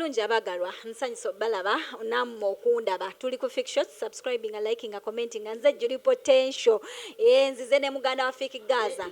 Abalungi abagalwa, nsanyusa balaba nammwe okundaba. Tuli ku Fik Shots, subscribing, liking, commenting. Nze Julie Potential. Nzize ne muganda wa Fik Gaza.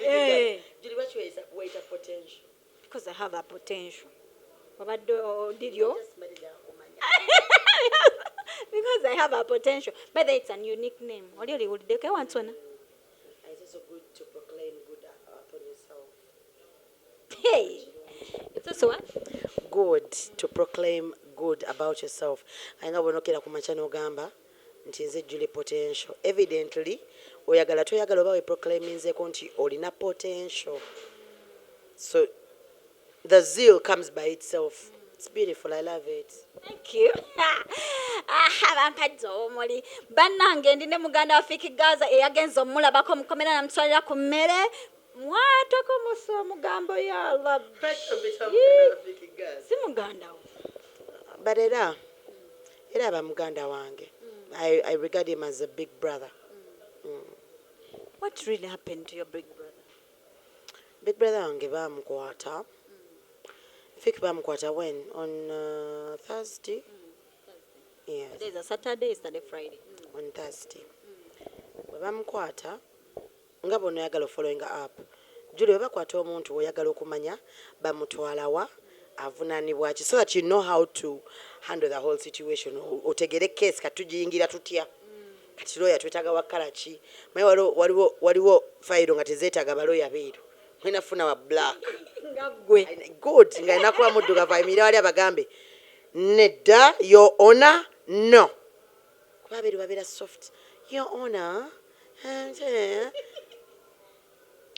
Eh. Julie, lwaki wayita potential? Because I have a potential. Wabadde ndiryo. Just mbadde nakumanya. Because I have a potential. By the way, it's a unique name. Oli oliwuliddeko ewantu wonna? It's also good to proclaim good upon yourself. Hey, it's also what? Good to proclaim good about yourself. Ayinga bwonokera ku makya n'ogamba nti nze Julie Potential. Evidently, oyagala toyagala oba weproclaiminzeeko nti olina potential. So the zeal comes by itself. It's beautiful. I love it. Thank you. Ah, bampadde obumuli. Bannange, ndi ne muganda wa Fik Gaza eyagenza omulabako mukomera namutwalira ku mmere mwatako musa omugambo yala si muganda wo. But era aba muganda wange. I regard him as a big brother. What really happened to your big brother? Big brother wange bamukwata. Fik bamukwata when? On Thursday? Yes. There's a Saturday, Saturday, Friday. On Thursday. Bwe bamukwata, nga bw'onoyagala following up. Julie, bwe bakwata omuntu oyagala okumanya bamutwala wa, avunaanibwa ki, so that you know how to handle the whole situation. Otegere case kati tugiyingira tutya. Kati lawyer twetaaga wa colour ki? Manyi waliwo fayiro nga tezeetaaga balooya beeru. Mwena funa wa black. Nga ggwe. Good, nga alina kuba muddugavu ayimirire wali abagambe nedda, your honor, no, kuba abeeru babeera soft, your honor,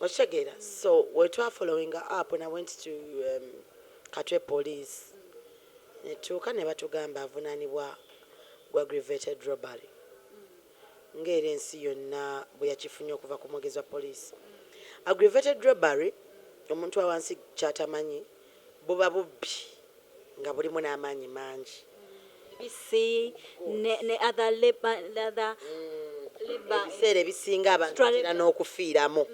okitegeera? So wetwa following up, when I went to Katwe Police, netuuka ne batugamba avunaanibwa gwa aggravated robbery, ng'era ensi yonna bwe yakifunye okuva ku mwogezi wa police. Aggravated robbery, omuntu wa wansi kyatamanyi, buba bubbi nga bulimu n'amaanyi mangi. Bisi ne other labor, other labor. Ebiseera ebisinga abantu batera n'okufiiramu,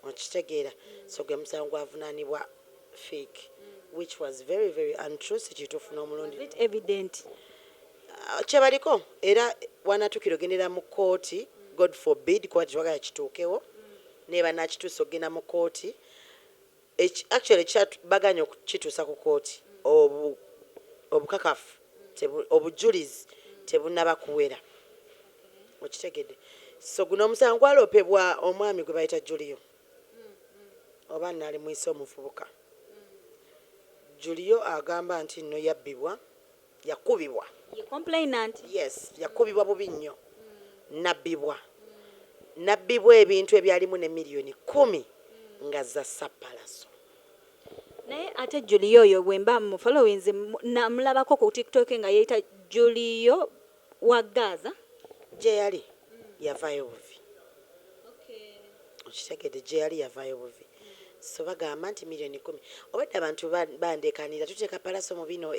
okitegeera? So gwe musango gwavunaanibwa Fik, which was very, very untrue, si kituufu n'omulundi. Is it evident? Ah, kyebaliko era wanatuukira ogendera mu kooti, God forbid, kuba tetwagala kituukewo, neba nakituusa okugenda mu kooti. Actually baganya okukituusa ku kooti, obukakafu obujulizi tebunaba kuwera, okitegedde? So guno omusango gwaloopebwa omwami gwe bayita Julio, oba naali mwise omuvubuka Julio, agamba nti nno yabbibwa, yakubibwa. Ye complainant. Yes, yakubibwa bubi nnyo, nabbibwa, nabbibwa ebintu ebyalimu ne miliyoni 10 nga za sapalaso. Naye ate Julio oyo bwe mba mu followings namulabako ku TikTok nga yeeyita Julio wa Gaza. Gye yali yavaayo buvi, okitegedde? Gye yali yavaayo buvi. So bagamba nti miliyoni 10. Obadde abantu bandekanira tuteeka Palaso mu bino.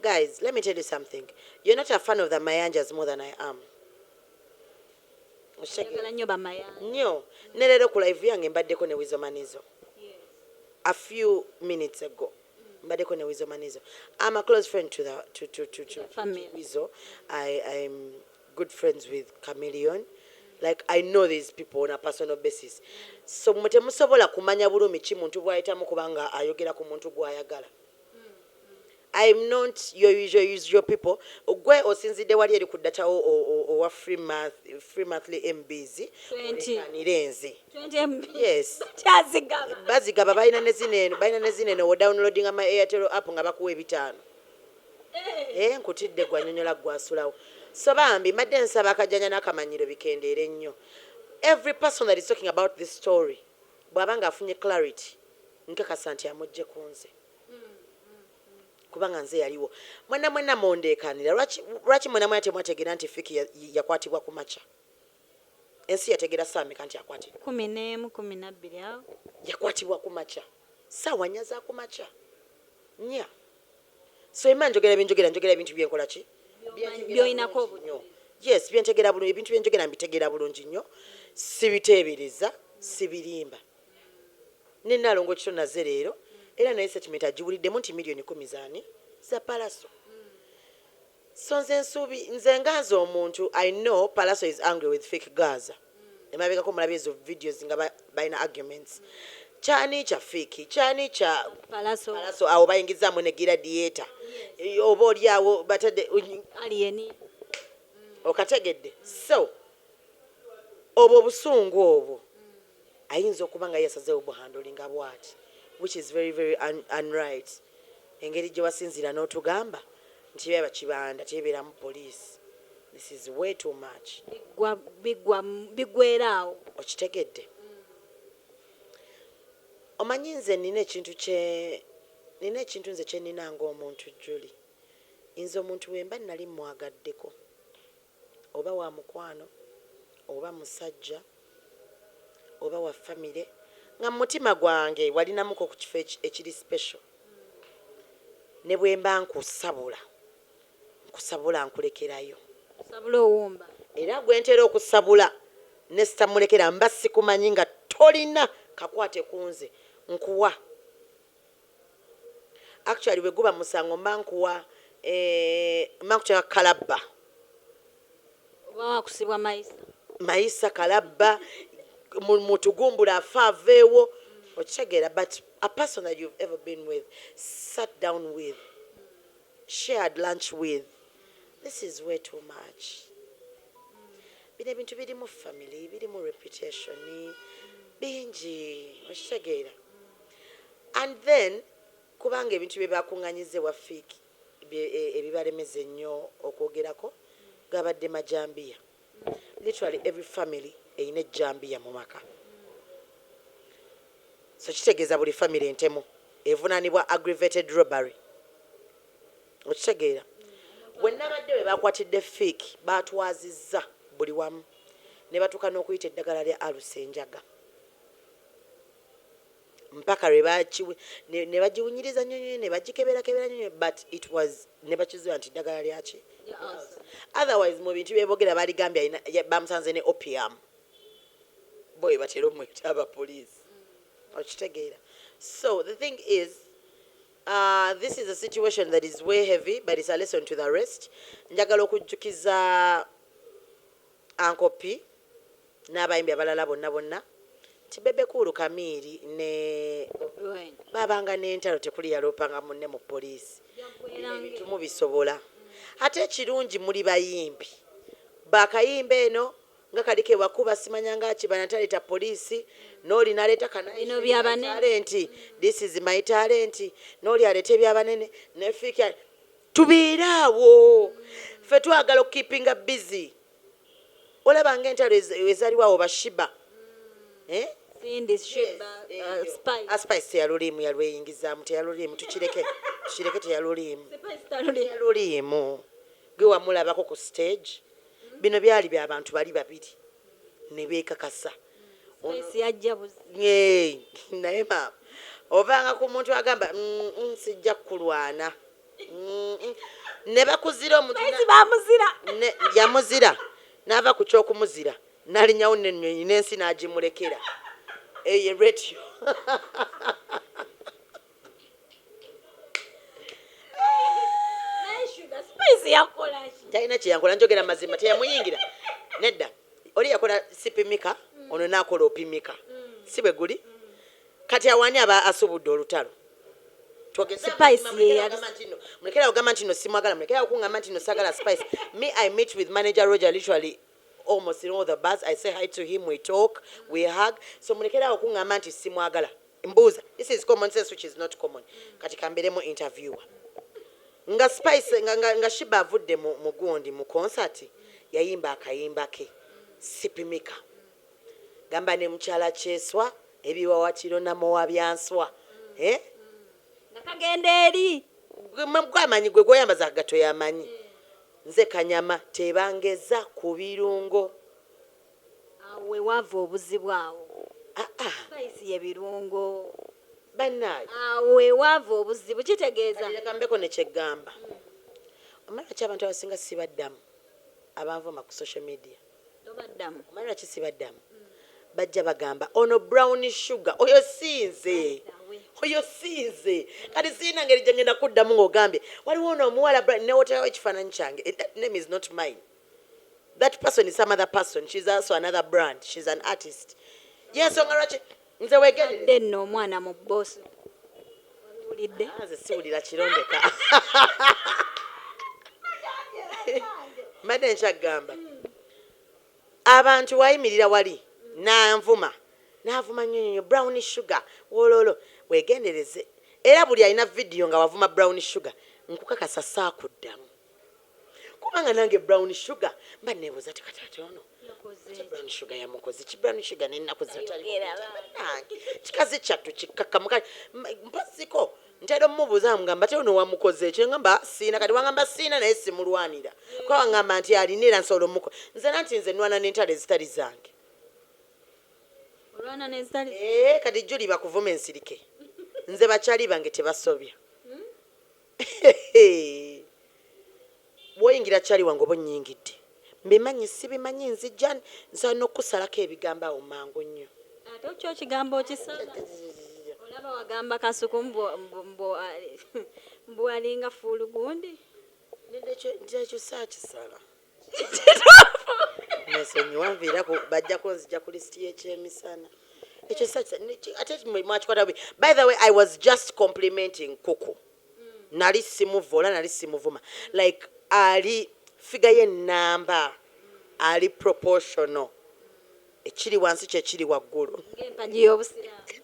Guys, let me tell you something. You're not a fan of the Mayanjas more than I am. Okitegedde? Ayagala nnyo Bamayanja. Nnyo. Ne leero ku live yange mbaddeko ne Weasel Manizo. A few minutes ago mbaddeko ne Weasel Manizo. I'm a close friend to the to The family. to Weasel. I'm good friends with Chameleon. Like, I know these people on a personal basis, so mwe temusobola kumanya bulumi ki muntu bw'ayitamu kubanga ayogera ku muntu gw'ayagala. I'm not your usual people. Gwe osinzidde wali eri ku datawo owa free month, free monthly MBs. 20. Olekanire nze. 20 MB. Yes. Kyazigaba. Bazigaba, balina ne zino eno, balina ne zino eno, odownloadinga ama Airtel app nga bakuwa ebitaano. Eh, nkutidde gwanyonyola gwasulawo. So bambi mbadde nsaba akajanja n'akamanyiro bikendeere nnyo. Every person that is talking about this story, bw'aba ng'afunye clarity, nkakasa nti amugje ku nze, kubanga nze yaliwo. Mwena mwena mundeekanira. Lwaki mwena mwena temwategeera nti Fiki yakwatibwa ku makya? Ensi yategeera saameka nti akwatibwa? 11, 12 awo. Yakwatibwa ku makya, saawa 4 za ku makya, 4. So ema njogera byenjogera, njogera ebintu byenkola ki. By'olinako. Nnyo. Yes, byentegera bulungi. Ebintu byenjogera mbitegeera bulungi nnyo, sibiteebereza, sibirimba. Nenaalongo kito naze leero. Era naye statement agiwuliddemu nti miliyoni 10 zaani? Za Palaso. So nze nsuubi, nze nga nze omuntu, I know Palaso is angry with Fik Gaza. Emabegako mulabye ezo videos nga balina arguments, kyani kya Fik, kyani kya Palaso. Palaso. Awo bayingizaamu ne Gladiator, oba oli awo batadde Alien. Okategedde? So obwo obusungu obwo ayinza okuba nga yasazeewo buhandlinga bwati, which is very very unright. Engeri gye wasinziira n'otugamba nti byaba kibanda tebeeramu poliisi, this is way too much. Biggwa biggwera awo. Okitegedde? Omanyi nze nina ekintu kye nina, ekintu nze kye nina ng'omuntu, Juli. Nze omuntu wemba nali mwagaddeko, oba wa mukwano, oba musajja, oba wa famire, nga mu mutima gwange walinamuko ku kifo ekiri special, ne bwe mba nkusabula, nkusabula nkulekerayo. Sabula owumba. Era gwe ntera okusabula ne sitamulekera, mba sikumanyi, nga tolina kakwate ku nze, nkuwa. Actually, bwe guba musango, mba nkuwa, mba nkuteeka kalabba. Oba wakusibwa mayisa. Mayisa, kalabba, mutugumbula afe aveewo. Okitegeera? But a person that you've ever been with, sat down with, shared lunch with, this is way too much. Bino ebintu birimu family, birimu reputation, bingi. Okitegeera? And then kubanga ebintu bye bakuŋŋanyiza ewa Fik ebibalemeza ennyo okwogerako gabadde majambiya. Literally every family erina ejjambiya mu maka, so kitegeeza buli family entemu evunaanibwa aggravated robbery. Okitegeera? Bwe nabadde we bakwatidde Fik, batwazizza buli wamu ne batuuka n'okuyita eddagala lya alusa, enjaga, mpaka lwe ne bagiwunyiriza nnyo nnyo, ne bagikeberakebera nnyo nnyo, but it was ne bakizuula nti ddagala lyaki. Otherwise, mu bintu byebogera, baligambye bamusanze ne opium boy, batera omweta abapoliisi. Okitegeera? So the thing is, this is a situation that is way heavy, but it's a lesson to the rest. Njagala okujjukiza Uncle P n'abayimbi abalala bonna bonna nti Bebe Cool, Kamiiri ne babanga n'entalo, tekuli yaloopanga munne mu poliisi. Ebintu mubisobola. Ate ekirungi, muli bayimbi, bakayimba eno nga kali kewakuba, simanya nga kibana taleeta poliisi, n'oli naleeta Bino bya banene. Talent, this is my talent, n'oli aleeta ebyabanene nefiika. Tubeere awo, ffe twagala okukeepinga busy. Olaba nga entalo ezaliwo awo, bashiba, eh? Cindy, Shiba, Spice. Ah, Spice teyaluliimu, yalweyingizaamu, teyaluliimu. Tukireke, tukireke, teyaluliimu. Spice taluli. Teyaluliimu. Gwe wamulabako ku stage? Bino byali byabantu bali babiri ne beekakasa. Spice yajja buzi. Yee, naye maama, ovanga ku muntu agamba, sijja kukulwana." Ne bakuzira omuntu Spice bamuzira. Yamuzira n'ava ku kyokumuzira n'alinyawo nenyonyi n'ensi n'agimulekera eyo retio. Naye Sugar, Spice yakola ki? Talina kyeyankola, njogera mazima. Teyamuyingira nedda. Oli yakola sipimika, ono naakola opimika, si bwe guli? Kati awani aba asubudde olutalo? Spice ye Mulekera ogamba nti no simwagala, mulekera okuŋŋamba nti no sagala Spice. Me, I meet with manager Roger literally almost in all the bars. I say hi to him, we talk, we hug. So mulekera okuŋŋamba nti simwagala. Mbuuza, this is common sense, which is not common. Kati kamberemu interviewer. Nga Spice nga Shiba avudde mu gundi, mu concert, yayimba akayimba ke sipimika, gamba ne mukyala kyeswa ebiwawatiro namowa byanswa, eh? Nga kagenda eri. Gwamanyi gwe gweyambaza akagato yamanyi. Nze kanyama tebangeza ku birungo. Awo we wava obuzibu awo. Ah, ah, Spice ye birungo. Bannaaye. Awo we wava obuzibu, kitegeeza Leka mbeko nekyeggamba. Omanyi lwaki abantu abasinga sibaddamu abanvuma ku social media? Tobaddamu. Omanyi lwaki sibaddamu? Bajja bagamba ono Brown Sugar, oyo sinze, oyo sinze. Kati siina ngeri gye ngenda kuddamu ng'ogambye waliwo ono omuwala newoterawo ekifaananyi kyange. That name is not mine. That person is some other person. She's also another brand. She's an artist. Yensonga lwaki nze wegendereza. Dde nno omwana mu boosi wulidde. Nze siwulira kirondeka. Mbadde nkyagamba abantu wayimirira wali nanvuma, navuma nnyo nnyo Brown Sugar wololo. Wegendereze, era buli alina vidiyo nga wavuma Brown Sugar, nkukakasa saakuddamu, kubanga nange Brown Sugar mba nebuuza ti kati ate ono ki Brown Sugar yamukoze ki? Brown Sugar n'ennaku zino tali bannange, kikazi kyattu kikkakkamu. Kale mpoziko ntera omubuuza, mugamba te ono wamukoze ekyo? Ngamba siina. Kati wangamba siina, naye simulwanira, kuba wangamba nti alina era nsobola omuko. Nze nanti nze nwana n'entalo ezitali zange. Olwana nezitali. Ee, kati juli bakuvuma ensirike. Nze bakyali bange tebasobya. Bw'oyingira kyali wange oba onnyingidde, mbimanyi sibimanyi, nzija nsobola n'okusalako ebigambo awo mangu nnyo. Ate kyo ekigambo okisala, olaba wagamba Kasuku mbu alinga fuulu gundi. Ekyo saakisala, nesonyiwa, nviira bajja kunzija ku lisiti y'ekyemisana. Ekyo saakisala. Ate mwakikwata bubi. By the way, I was just complimenting Kuku. Nali simuvoola, nali simuvuma. Like ali figure y'ennamba, ali proportional, ekiri wansi kyekiri waggulu. Ng'empagi y'obusiraamu.